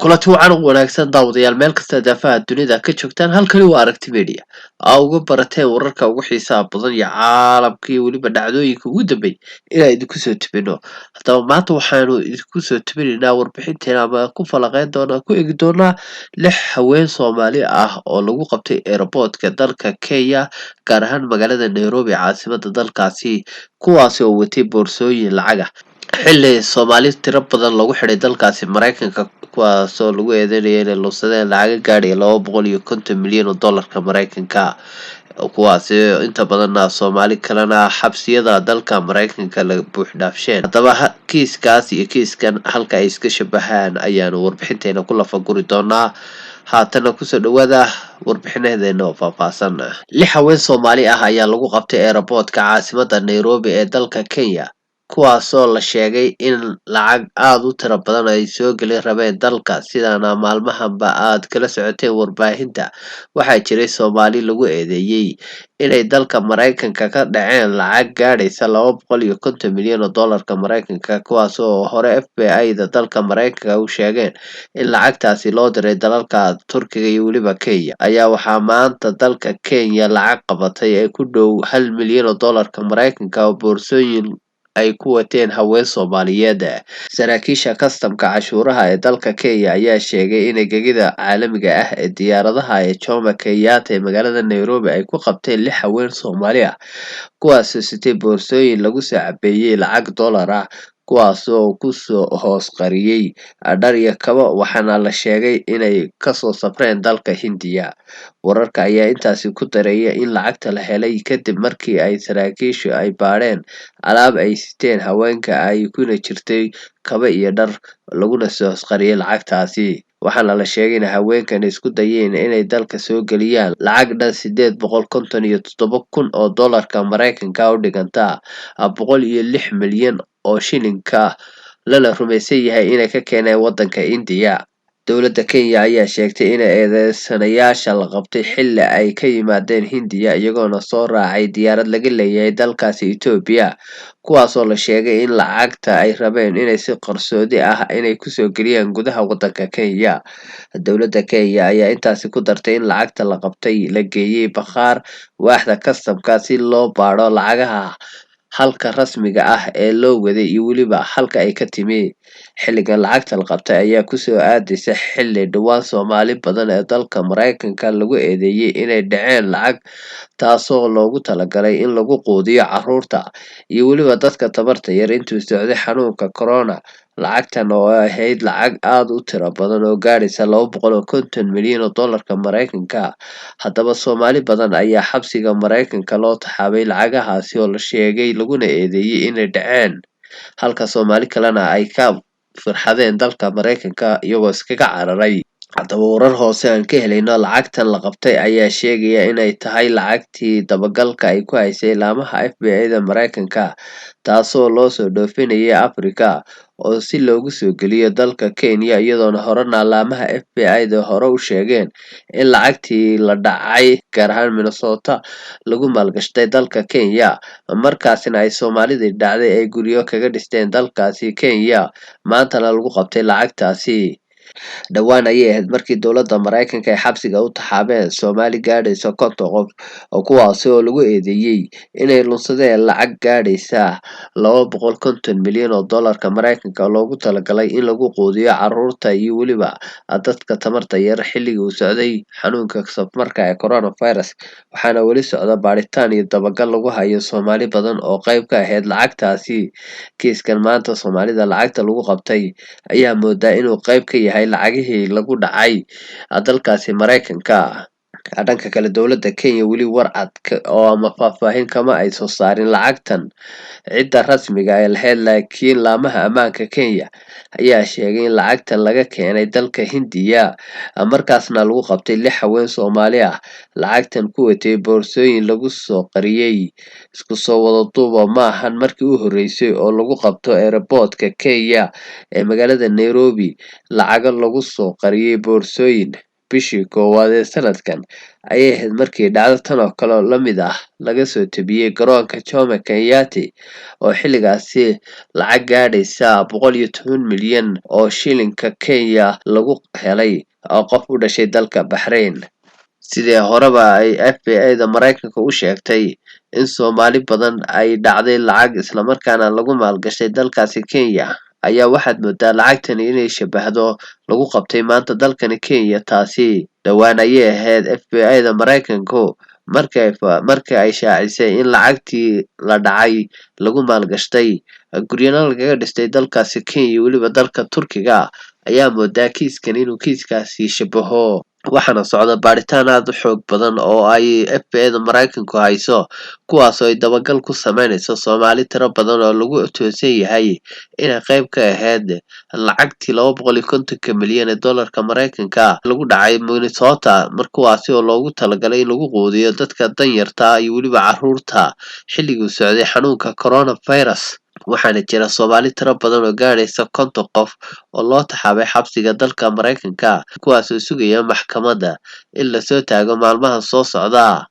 Kulanti wacan u wanaagsan, daawadayaal, meel kasta daafaha dunida ka joogtaan. Halkani waa Aragti Media aa uga barateen wararka ugu xiisaha badan iyo caalamka iyo weliba dhacdooyinka ugu dambeey inaan idinku soo tubino. Haddaba maanta waxaanu idinku soo tubinaynaa warbixinteena ama ku falaqeyn doonaa, ku eegi doonaa lix haween Soomaali ah oo lagu qabtay airportka dalka Kenya, gaar ahaan magaalada Nairobi, caasimada dalkaasi, kuwaasi oo watay boorsooyin lacag ah, xilli Soomaali tiro badan lagu xidhay dalkaasi Maraykanka, kuwaasoo lagu eedeynaya inay lunsadeen lacaga gaadhaya 250 milyan oo dollarka Maraykanka, kuwaasi inta badanna Soomaali kalena xabsiyada dalka Maraykanka la buux dhaafsheen. Haddaba kiiskaas iyo kiiskan halka ay iska shabahaan ayaanu warbixinteena ku lafaguri doonaa. Haatana kusoo dhawaada warbixinadeena oo faahfaahsan. Lix haween Soomaali ah ayaa lagu qabtay airportka caasimada Nairobi ee dalka Kenya, kuwaasoo la sheegay in lacag aada u tiro badan ay soo gelin rabeen dalka. Sidaana maalmahanba aad kala socoteen warbaahinta, waxaa jiray Soomaali lagu eedeeyey inay dalka Maraykanka ka dhaceen lacag gaadhaysa 250 milyan oo dollarka Maraykanka, kuwaas oo hore FBI da dalka Maraykanka u sheegeen in lacagtaasi loo diray dalalka Turkiga iyo weliba Kenya. Ayaa waxaa maanta dalka Kenya lacag qabatay ee ku dhow 1 milyan oo dollarka Maraykanka oo boorsooyin ay ku wateen haween Soomaaliyeed. Saraakiisha kastamka cashuuraha ee dalka Kenya ayaa sheegay in gegida caalamiga ah ee diyaaradaha ee Jomo Kenyatta ee magaalada Nairobi ay ku qabteen lix haween Soomaali ah, kuwaasoo sitay boorsooyin lagu soo cabeeyey lacag dollar ah, kuwaasoo kusoo hoos qariyey dhar iyo kabo, waxaana la sheegay inay kasoo safreen dalka Hindiya. Wararka ayaa intaasi ku daraya in lacagta la helay kadib markii ay saraakiishu ay baadheen alaab ay siteen haweenka, ay kuna jirtay kabo iyo dhar laguna soo hoos qariyay lacagtaasi, waxaana la sheegay in haweenkan isku dayeen inay dalka soo geliyaan lacag dhan 857,000 oo dollarka Maraykanka, u dhiganta 106 milyan oo shilinka, lana rumaysan yahay inay ka keeneen wadanka Indiya. Dowladda Kenya ayaa sheegtay in eedeysanayaasha la qabtay xilli ay ka yimaadeen Hindiya, iyagoona soo raacay diyaarad laga leeyahay dalkaasi Itoobiya, kuwaasoo la sheegay in lacagta ay rabeen inay si qarsoodi ah inay kusoo geliyaan gudaha wadanka Kenya. Dowladda Kenya ayaa intaasi ku dartay in lacagta la qabtay la geeyey bakhaar waaxda kastamka si loo baadho lacagaha, halka rasmiga ah ee loo waday iyo weliba halka ay ka timi. Xilligan lacagta la qabtay ayaa kusoo aadaysa xilli dhowaan Soomaali badan ee dalka Maraykanka lagu eedeeyay inay dhaceen lacag, taasoo loogu talagalay in lagu quudiyo caruurta iyo weliba dadka tabarta yar intuu socday xanuunka corona. Lacagtan oo ahayd lacag aada u tiro badan oo gaadhaysa 250 milyan oo dollarka Maraykanka. Haddaba Soomaali badan ayaa xabsiga Maraykanka loo taxaabay lacagahaasi oo la sheegay laguna eedeeyay inay dhaceen, halka Soomaali kalena ay ka firxadeen dalka Maraykanka iyagoo iskaga cararay. Haddaba warar hoose aan ka helayno lacagtan la qabtay ayaa sheegaya inay tahay lacagtii dabagalka ay ku haysay laamaha FBI da Maraykanka, taasoo loo soo dhoofinayay Africa oo si loogu soo geliyo dalka Kenya, iyadoona horena laamaha FBI da hore u sheegeen in lacagtii la dhacay, gaar ahaan Minnesota, lagu maalgashtay dalka Kenya, markaasina ay Soomaalidii dhacday ay guryo kaga dhisteen dalkaasi Kenya, maantana lagu qabtay lacagtaasi. Dhowaan ayay ahayd markii dowladda Maraykanka ay xabsiga u taxaabeen Soomaali gaadhaysa 50 qof, oo kuwaasi oo lagu eedeeyey inay lunsadeen lacag gaadhaysa 250 milyan oo dollarka Maraykanka, loogu talagalay in lagu quudiyo caruurta iyo weliba dadka tamarta yar xilligii uu socday xanuunka safmarka ee coronavirus. Waxaana weli socda baadhitaan iyo dabagal lagu hayo Soomaali badan oo qayb ka ahayd lacagtaasi. Kiiskan maanta Soomaalida lacagta lagu qabtay ayaa moodaa inuu qayb ka yahay lacagihii lagu dhacay dalkaasi Maraykanka. Dhanka kale, dowladda Kenya weli war cad oo ama faahfaahin kama ay soo saarin lacagtan cidda rasmiga ee lahayd, laakiin laamaha ammaanka Kenya ayaa sheegay in lacagtan laga keenay dalka Hindiya, markaasna lagu qabtay lix haween Soomaali ah lacagtan ku watay boorsooyin lagu soo qariyey. Isku soo wada duuba, maahan markii u horreysay oo lagu qabto airportka Kenya ee magaalada Nairobi lacago lagu soo qariyey boorsooyin. Bishii koowaad ee sanadkan ayay ahayd markii dhacdo tan oo kale oo la mid ah laga soo tebiyey garoonka Jomo Kenyatta, oo xilligaasi lacag gaadhaysa 110 milyan oo shilinka Kenya lagu helay oo qof u dhashay dalka Baxrayn. Sidii horeba ay FBI-da Maraykanka u sheegtay in Soomaali badan ay dhacday lacag islamarkaana lagu maalgashay dalkaasi Kenya, ayaa waxaad moodaa lacagtani inay shabahdo lagu qabtay maanta dalkani Kenya. Taasi dhowaan ayay ahayd FBI-da Maraykanku markii ay shaacisay in lacagtii la dhacay lagu maalgashtay guryana lagaga dhistay dalkaasi Kenya, weliba dalka Turkiga. Ayaa moodaa kiiskan inuu kiiskaasi shabaho, waxaana socda baadhitaan aada u xoog badan oo ay FBI-da Maraykanku hayso, kuwaasoo ay dabagal ku sameynayso Soomaali tiro badan oo lagu toosan yahay inay qayb ka ahayd lacagtii 250-ka milyan ee dollarka Maraykanka lagu dhacay Minnesota mar, kuwaasi oo loogu talagalay in lagu quudiyo dadka danyarta iyo weliba caruurta xilliguu socday xanuunka coronavirus. Waxaana jira Soomaali tiro badan oo gaadhaysa 50 qof oo loo taxaabay xabsiga dalka Maraykanka, kuwaasoo sugaya maxkamadda in lasoo taago maalmaha soo socda.